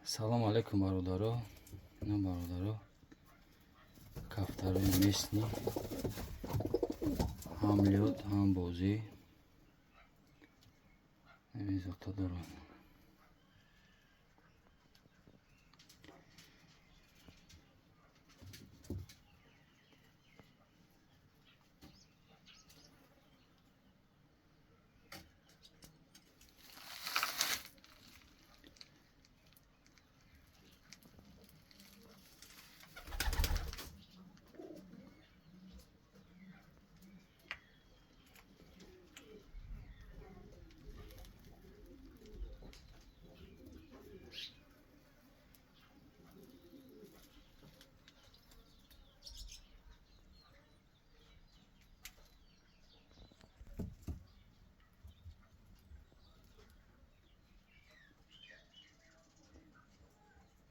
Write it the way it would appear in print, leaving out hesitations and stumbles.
Салому алейкум, бародаро. Ина, бародаро, кафтарои местный, ҳам лёт, ҳам бозӣ, ҳамин зота доранд.